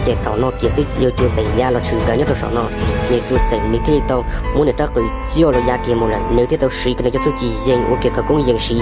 Ces thaum no kiag xwb yawg Cuas Xeem ya los tshwm plaws nyob rau saum no, yawg Cuas Xeem nws thiaj li tau muab nws rab qws coj los ya kiag mus lawm, nws thiaj tau siv kiag nws cov txuj ci yees ua kiag khawv koob yees siv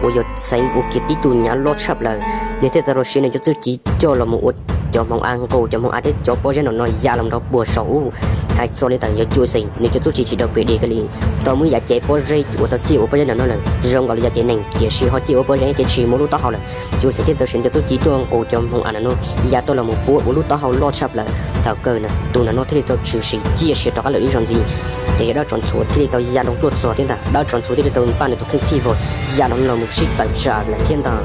uas yog xeev ua kiag tib tug nyav loj tshaj plaws. Nws thiaj tau los siv nws cov txuj ci coj los mus ua cov hmoov av nqus, cov hmoov av thiab cov pob zeb no no ya los rau puag saum ub. Hais txog li ntawm yawg Cuas Xeem nws cov txuj ci tsis tau pem dim kiag li, tau muab yav cev pob zeb uas tau ciaj ua pob zeb no no lawm zoo nkaus li yav cev neeg, tiam sis ho ciaj ua pob zeb ces tsis muaj lub taub hau lawm. Cuas Xeem thiaj tau siv nws cov txuj ci tuaj nqus cov hmoov av no no ya tuaj los mus puab ua lub taub hau loj tshaj plaws. Thaum kawg tus no no thiaj li tau tshwm sim ciaj sia rov qab lawm ib zaug ntxiv. Ces yawg dab tsov ntxhuav thiaj li tau ya los tuaj txog thiab ntag, dab tsov ntxhuav thiaj li tau npaj nws tus kheej txhij vog ya los no los mus sib tawm tsam lawm thiab ntag.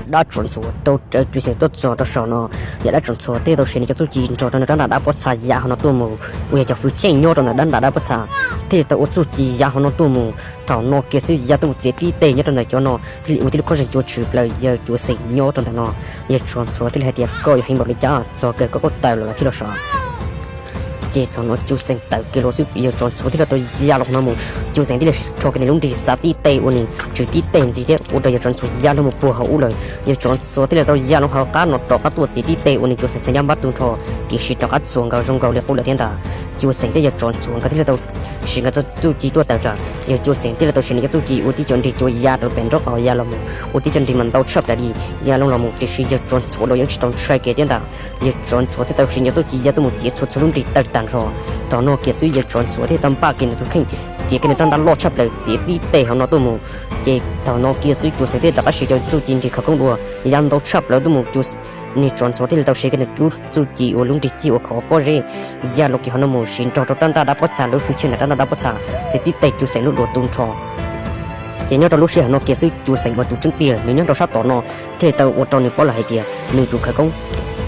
Dab tsov ntxhuav rau rawv Cuas Xeem tuaj txog rau saum no, yawg dab tsov ntxhuav thiaj tau siv nws cov txuj ci nrog rau nws rab ntaj dab pob txha ya hauv no tuaj mus, uas yog cov fwj cheej nyob rau ntawm rab ntaj dab pob txha thiaj li tau ua txuj ci ya hauv no tuaj mus. Thaum no kiag xwb ya tuaj mus txiav tib teg nyob rau ntawm cov no thiaj li ua tib lub khaub zeeg cua tshwm plaws yawg Cuas Xeem nyob rau ntawm no. Yawg tsov ntxhuav thiaj li hais tias koj yog heev npaum li cas txog kawg koj kuj tawm los lawm thiab los sav. Ces thaum no Cuas Xeem tawm kiag los xwb yawg tsov ntxhuav thiaj li tau ya los no mus, Cuas Xeem thiaj li rho kiag nws lub nrig xav tib teg ua nws tshwm tib teg ntxiv thiab ua rau yawg tsov ntxhuav ya los mus puag hauv ub lawm. Yawg tsov ntxhuav thiaj li tau ya los hauv qab no rov qab tuaj txiav tib teg ua nws Cuas Xeem xav nyob npab tu nrho, tiam sis rov qab txuas nkaus zoo nkaus li qub lawm thiab ntag. Cuas Xeem thiab yawg tsov ntxhuav nkawd thiaj li tau siv nkawd txuj ci tuaj tawm tsam. Yawg Cuas Xeem thiaj li tau siv nws cov txuj ci ua tib co nrig cua ya rau pem nraub qaum ya los mus, ua tib co nrig mas ntau tshaj plaws li ya los los mus, tiam sis yawg tsov ntxhuav los yeej tsis tau ntshai kiag thiab ntag. Yawg tsov ntxhuav thiaj tau siv nws cov txuj ci ya tuaj mus txiav txhua txhua lub nrig tawg tag nrho. Thaum no kiag xwb yawg tsov ntxhuav thiaj tau npaj kiag nws tus kheej, txiav kiag nws rab ntaj loj tshaj plaws txiav tib teg hauv no tuaj mus. Ces thaum no kiag xwb Cuas Xeem thiaj rov qab siv cov txuj ci nrig khawv koob dua ya ntau tshaj plaws tuaj mus. Nws tsov ntxhuav thiaj li tau siv kiag nws lub txuj ci ua lub nrig cig ua khov pob zeb ya los kiag hauv no mus siv nrog rau rab ntaj dab pob txha lub fwj cheej ntawm rab ntaj dab pob txha txiav tib teg Cuas Xeem lub duav tu nrho. Ces nyob rau lub sij hawm no kiag xwb Cuas Xeem uas tus tseeb tiag nws nyob rau sab tom no thiaj li tau ua rau nws paub lawm hais tias nws tus khawv koob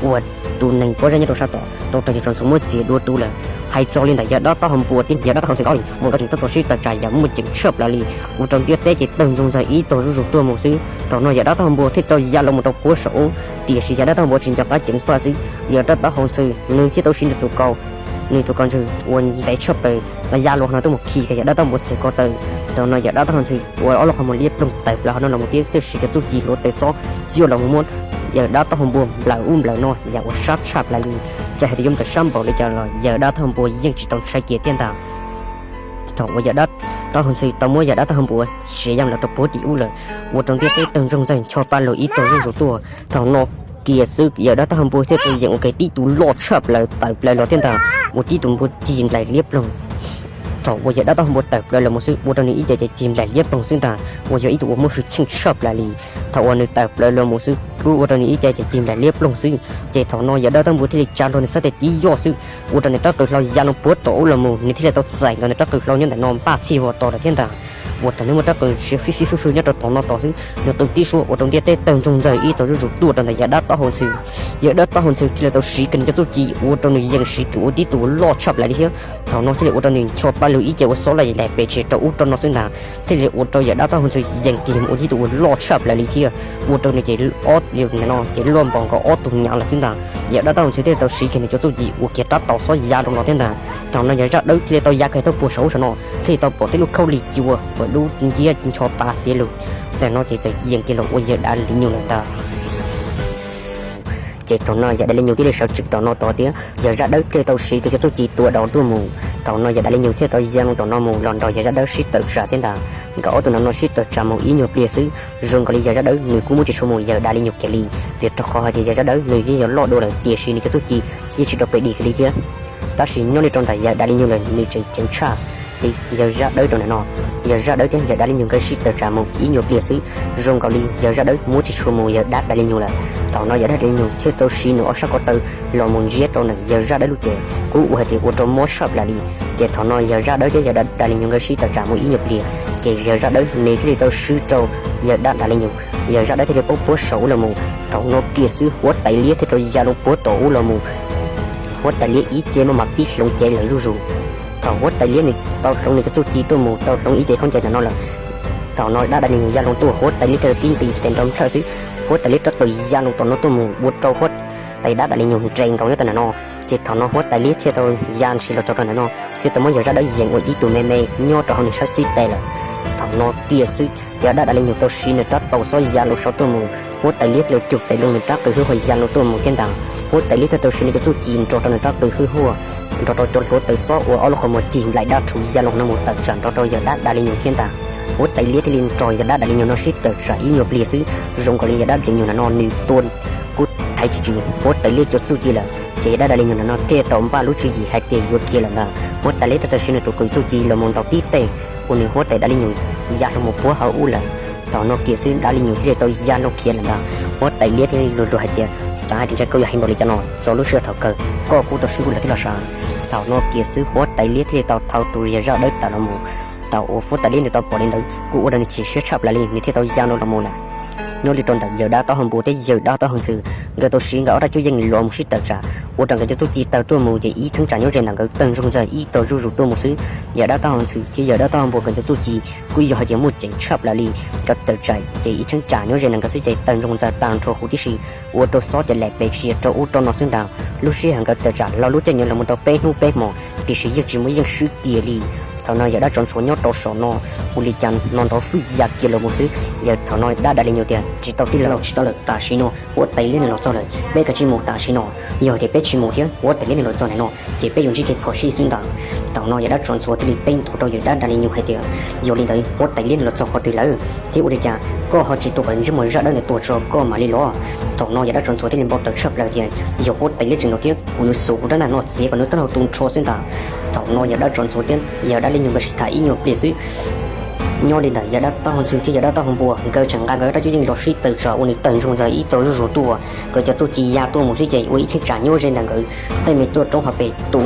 uas tus neeg pob zeb nyob rau sab tom tau raug yawg tsov ntxhuav muab txiav dua tu lawm. Hais txog li ntawm yawg dab taub hau npua thiab yawg dab taub hau ntxhwv ob leeg ua nkawd tseem tuaj txog sib tawm tsam yam muaj ceem tshaj plaws li, ua rau ntiaj teb ces tawg ntsoog ntxaws ib tog zuj zus tuaj mus xwb. Thaum no yawg dab taub hau npua thiaj tau ya los mus rau puag saum ub, tiam sis yawg dab taub hau npua tsis nco qab ceev faj xwb, yawg dab taub hau ntxhwv nws thiaj tau siv nws tus kau nws tus kau ntswg uas ntxeev tshaj plaws los ya los no tuaj mus khi kiag yawg dab taub hau npua txhais ko taw. Thaum no yawg dab taub hau ntxhwv ua ob lub qhov muag liab ploog tawm plaws hauv no los mus thiab thiaj siv cov txuj ci hluav taws xob coj los mus muab yawg dab taub hau npua nplawm ub nplawm no yam uas sab tshaj plaws li. Txawm hais tias yuav nplawm sab npaum li cas los yawg dab taub hau npua yeej tsis tau ntshai kiag thiab ntag. Thaum uas yawg dab taub hau ntxhwv tau muab yawg dab taub hau npua siv ya los rau puag tim ub lawm, ua rau ntiaj teb tawg ntsoog ntxaws ncho pa lug ib tog zuj zus tuaj. Thaum no kiag xwb yawg dab taub hau npua thiaj tau yeem ua kiag tib tug loj tshaj plaws tawm plaws los thiab ntag, ua tib tug npua cig nplaim liab ploog. Thaum uas yawg dab taub hau npua tawm plaws los mus xwb ua rau nws ib ce ces cig nplaim liab ploog xwb ntag, uas yog ib tug uas muaj hwj chim tshaj plaws li. Thaum uas nws tawm plaws los mus xwb kuj ua rau nws ib ce ces cig nplaim liab ploog xwb. Ces thaum no yawg dab taub hau npua thiaj li tsa hlo nws sab tes tib yoj xwb, ua rau nws rab qws hlau ya loo puag tom ub los mus, nws thiaj li tau txais nkaus nws rab qws hlau nyob ntawm no npaj txhij vog tos lawm thiab ntag. Uas thaum nws muaj rab qws siav fij fij fwj fwj nyob rau tom no tos xwb, nws qw tib suab ua rau ntiaj teb tawg ntsoog ntxaws ib tog zuj zus tuaj rau ntawm yawg dab taub hau ntxhwv. Yawg dab taub hau ntxhwv thiaj li tau siv kiag nws cov txuj ci ua rau nws yeej siv kiag ua tib tug loj tshaj plaws li thiab. Thaum no thiaj li ua rau nws ncho pa lug ib ce uas xob laj lais pes tsawg rau ub rau no xwb ntag, thiaj li ua rau yawg dab taub hau ntxhwv yeej kiag mus ua tib tug uas loj tshaj plaws li thiab. Ua rau nws ces ob no ces loj npaum nkaus ob tug nyav lawm xwb ntag. Yawg dab taub hau ntxhwv thiaj li tau siv kiag nws cov txuj ci ua kiag rab taus xob ya loo los thiab ntag. Thaum no yawg zaj dawb thiaj li tau ya kiag tuaj puag saum ub saum no, thiaj li tau pom tej lub khaub lig cua uas dub nciab ncho pa xiav lug. Ntawm no ces txawm yeem kiag los ua yawg dav li nyug lawm ntag. Ces thaum no yawg dav li nyug thiaj li sawv tsees tom no tos thiab yawg zaj dawb thiaj li tau siv kiag cov txuj ci tua daus tuaj mus. Thaum no yawg dav li nyug thiaj li tau ya loo tom no mus los nrog yawg zaj dawb sib tawm tsam thiab ntag. Nkawd ob tug no no sib tawm tsam mus ib nyuag pliag xwb, zoo nkaus li yawg zaj dawb nws kuj muab tsis tshua mus yawg dav li nyug kiag li, vim rau qhov hais tias yawg zaj dawb nws yeej yog loj dua lawm tiam sis nws cov txuj ci yeej tsis tau pem dim kiag li thiab. Tab sis nyob li rau ntawm yawg dav li nyug lawm nws tseem ceev tshaj li yawg zaj dawb rau ntawm no. Yawg zaj dawb thiab yawg dav li nyug nkawd sib tawm tsam mus ib nyuag pliag xwb, zoo nkaus li yawg zaj dawb muab tsis tshua mus yawg dab dav li nyug lawm. Thaum no yawg dab dav li nyug thiaj tau siv nws ob sab ko taw los mus ntsiab rau ntawm yawg zaj dawb lub cev, kuj ua hais tias ua rau mob tshaj plaws li. Ces thaum no yawg zaj dawb thiab yawg dab dav li nyug nkawd sib tawm tsam mus ib nyuag pliag, ces yawg zaj dawb nws thiaj li tau swb rau yawg dab dav li nyug. Yawg zaj dawb thiaj li paub puag saum ub los mus, thaum no kiag xwb huab tais liab thiaj rau ya loo puag tom ub los mus. Huab tais liab ib ce maj mam pib hloov cev lawm zuj zus. Thaum huab tais liab nws tau hloov nws cov txuj ci tuaj mus tau hloov ib ce khaub ncaws ntawm no lawm, thaum no dab dav li nyug ya loo tuaj huab tais liab thiaj tib nti tes nrov nplhawj xwb, Huab tais liab rab qws ya loo tom no tuaj mus ua rau huab tais dab daim li nyug nres nkaus nyob tom ntawm no. Ces thaum no huab tais liab thiaj tau ya ntshis los txog rau ntawm no, thiab tau muab yawg zaj dawb yees ua ib tug me me nyob rau hauv nws sab xib tes lawm. Thaum no kiag xwb yawg dab daim li nyug tau siv nws rab taus xob ya loo saud tuaj mus, huab tais liab thiaj li cug tes loo nws rab qws hwj huam ya loo tuaj mus thiab ntag. Huab tais liab thiaj tau siv nws cov txuj ci nrog rau nws rab qws hwj huam, nrog rau cov hluav taws xob uas ob lub qhov muag cig nplaim dab rhuv ya loo no mus tawm tsam nrog rau yawg dab daim li nyug thiab ntag. Huab tais liab thiaj li nrog yawg dab daim li nyug no sib tawm tsam ib nyuag pliag xwb, zoo nkaus li yawg dab daim li nyug no nws tua kuj thaiv tsis tsw huab tais liab cov txuj ci lawm. Ces yawg dab daim li nyug no thiaj tau npaj lub tswv yim hais tias yuav khiav lawm ntag. Huab tais liab thiaj tau siv nws tus qws txuj ci los mus ntaus tib teg uas nws huab tais dab li nyug ya loo mus puab hauv ub lawm. Thaum no kiag xwb dab li nyug thiaj li tau ya loo khiav lawm ntag. Huab tais liab thiaj li luag luag hais tias, xav hais tias ntshe koj yuav hais npaum li cas no, txog lub sij hawm thaum kawg koj kuj tau swb kuv lawm thiab los sav. Thaum no kiag xwb huab tais liab thiaj li tau thau tus yawg zaj dawb tawm los mus. Thaum uas huab tais liab nws tau pom li ntawd kuj ua rau nws chim siab tshaj plaws li, nws thiaj tau ya loo los mus lawm. Nyob li rau ntawm yawg dab taub hau npua thiab yawg dab taub hau ntxhw, nkawd tau siv nkawd ob rab cuab yeej los mus sib tawm tsam ua rau nkawd cov txuj ci tawg tuaj mus ces ib cheeb tsam nyob ze ntawm nkawd tawg ntsoog ntxawg ib tog zuj zus tuaj mus xwb. Yawg dab taub hau ntxhw thiab yawg dab taub hau npua nkawd cov txuj ci kuj yog hais tias muaj ceem tshaj plaws li. Nkawd tawm tsam ces ib cheeb tsam nyob ze ntawm nkawd xwb ces tawg ntsoog ntxawg tag nrho huv tib si, ua rau xob ces laim pes tsis rau ub rau no xwb ntag. Lub sij hawm nkawd tawm tsam los lub caij nyoog los mus rau peb hnub peb hmos, tiam sis yeej tsis muaj yeej swb kiag li. Thaum no yawg dab tsov ntxhuav nyob rau saum no ua li cas no nrov fwj ya kiag los mus xwb. Yawg thaum no dab daim li nyug tias, tsis tau tij laug, tsis tau lawm, tam sim no huab tais liab nws los txog lawm, peb kav tsij mus tam sim no. Yog tias peb tsis mus thiab huab tais liab nws los txog ntawm no ces peb yuav ntsib kev phom sij xwb ntag. Thaum no yawg dab tsov ntxhuav thiaj li teb ntua rau yawg dab daim li nyug hais tias, yog li ntawd huab tais liab nws los txog qhov twg lawm thiab ua li cas koj ho tsis tua kom ntsej muag zaj dawb ntawd tuag tso koj mam li los? Thaum no yawg dab tsov ntxhuav thiaj li npau taws tshaj plaws tias, yog huab tais liab tseem los thiab kuv yuav xuas kuv rab ntaj no txiav kom nws taub hau tu nrho xwb ntag. Thaum no yawg dab tsov ntxhuav thiab yawg dab li nyug nkawd sib tham ib nyuag pliag xwb. Nyob li ntawm yawg dab taub hau ntxhw thiab yawg dab taub hau npua nkawd tseem nqa nkawd rab cuab yeej los sib tawm tsam ua nws tawg ntsoog ntxawg ib tog zuj zus tuaj. Nkawd cov txuj ci ya tuaj mus xwb ces ua ib cheeb tsam nyob ze ntawm nkawd tej me tuaj roob hauv pes tu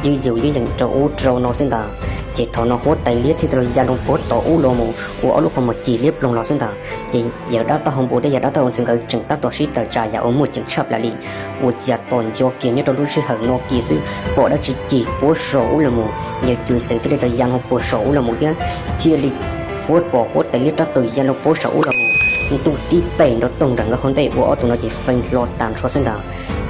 ywj yus ywj yeem rau ub rau no xwb ntag. Ces thaum no huab tais liab thiaj tau ya loo puag tom ub los mus ua ob lub qhov muag cig liab ploog los xwb ntag. Ces yawg dab taub hau npua thiab yawg dab taub hau ntxhw nkawd tseem tab tom sib tawm tsam yam uas muaj ceem tshaj plaws li. Ua cas tos nco kiag nyob rau lub sij hawm no kiag xwb pom dab tsi cig puag saum ub los mus. Yawg Cu Xeem thiaj li tau ya loo puag saum ub los mus thiab thiaj li huab pom huab tais liab rab qws ya loo puag saum ub los mus, ntuj tib teg nrov toog nram nkawd hauv ntej ua ob tug no ces feeb hlo tag nrho xwb ntag.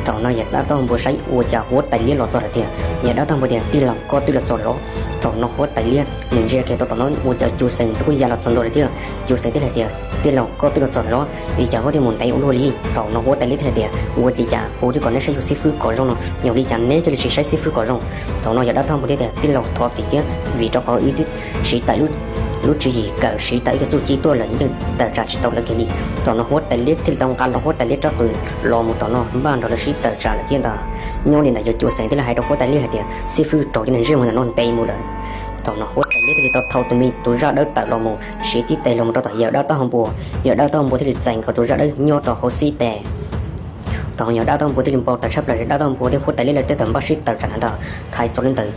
Thaum no yawg dab taub hau npua saib ua cas huab tais liab los txog lawm tiag, yawg dab taub hau npua tias, tij laug, koj twb los txog lawm los? Thaum no huab tais liab nws ntsia kiag tau tom no ua cas Cu Xeem twb kuj ya los txog ntua lawm thiab. Cu Xeem thiaj li tias, tij laug, koj twb los txog lawm los? Li cas koj thiaj mus ntev ua luaj li? Thaum no huab tais liab thiaj li tias, ua li cas kuv twb kom neb saib yus xib fwb kom zoo no, yog li cas neb thiaj li tsis saib xib fwb kom zoo? Thaum no yawg dab taub hau npua thiaj tias, tij laug, thov txim thiab, vim rau qhov wb twb siv tawm lub tswv yim kawm siv tawm wb cov txuj ci tuaj lawm yeej tawm tsam tsis tau lawv kiag li. Thaum no huab tais liab thiaj li tau nqa loo huab tais liab rab qws los mus tom no npaj nrog lawv sib tawm tsam lawm thiab ntag. Nyob li ntawd yawg Cu Xeem thiaj li hais rau huab tais liab hais tias, xib fwb, raug cov neeg ntsej muag ntawm no ntes mus lawm. Thaum no huab tais liab thiaj li tau thau tus me tus zaj dawb tawm los mus siv tib teg los mus rau tom yawg dab taub hau npua. Yawg dab taub hau npua thiaj li txais nkaus tus zaj dawb nyob rau hauv xib tes. Thaum yawg dab taub hau npua thiaj li npau taws tshaj plaws, yawg dab taub hau npua thiab huab tais liab lawv twb tawm npaj sib tawm tsam lawm ntag. Hais txog li ntawd,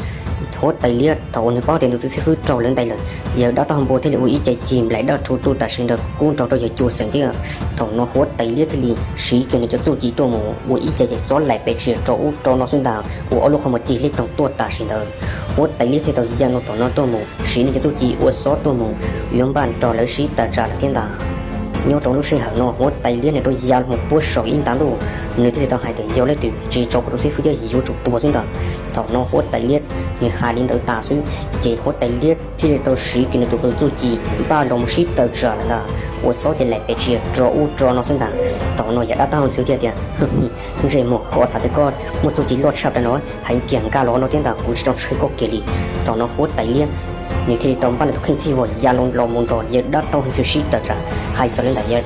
huab tais liab thaum uas nws paub tias nws tus xib fwb raug lawv ntes lawm, yawg dab taub hau npua thiaj li ua ib ce cig nplaim daj rhuv tuaj tam sim ntawd kub nrog rau yawg Cu Xeem thiab. Thaum no huab tais liab thiaj li siv kiag nws cov txuj ci tuaj mus ua ib ce ceg xob laim pes tsis rau ub rau no xwb ntag, ua ob lub qhov muag cig liab ploog tuaj tam sim ntawd. Huab tais liab thiaj tau ya loo tom no tuaj mus siv nws cov txuj ci ua xob tuaj mus yuav npaj nrog lawv sib tawm tsam lawm thiab ntag. Nyob rau lub sij hawm no huab tais liab nws rau ya los puag saum ib ntav ntuj, nws thiaj li tau hais tias, yog leej twg tsis tso kuv tus xib fwb thiab yuav tsum tuag xwb ntag. Thaum no huab tais liab nws hais li ntawd tas xwb, ces huab tais liab thiaj li tau siv kiag nws tus qws txuj ci npaj los mus sib tawm tsam lawm ntag, ua xob ces laim pes tsis rau ub rau no xwb ntag. Thaum no yawg dab taub hau ntxhw thiaj tias, ntsej muag, koj xav tias koj muaj txuj ci loj tshaj plaws no heev kiag nkaj los no thiab ntag, kuv tsis tau ntshaw koj kiag li. Thaum no huab tais liab nws thiaj li tau npaj nws tus kheej txhij huam ya loo los mus nrog yawg dab taub hau ntxhw sib tawm tsam. Hais txog li ntawd yawg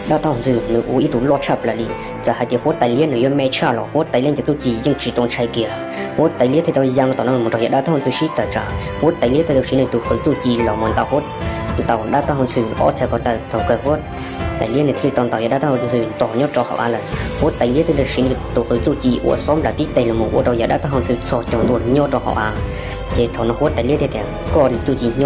dab taub hau ntxhw nws ua ib tug loj tshaj plaws li, txawm hais tias huab tais liab nws yuav me tshaj los huab tais liab cov txuj ci yeej tsis tau ntshai kiag. Huab tais liab thiaj tau ya loo tom no mus nrog yawg dab taub hau ntxhw sib tawm tsam. Huab tais liab thiaj tau siv nws tus qws txuj ci los mus ntaus huab, ntaus dab taub hau ntxhw ob txhais ko taw. Thaum kawg huab tais liab nws thiaj li tau ntaus yawg dab taub hau ntxhw ntog nyob rau hauv av lawm. Huab tais liab thiaj li siv nws tus qws txuj ci ua xob nplawm tib teg los mus ua rau yawg dab taub hau ntxhw txhos caug ntua nyob rau hauv av. Ces thaum no huab tais liab thiaj tias, koj li txuj ci nyob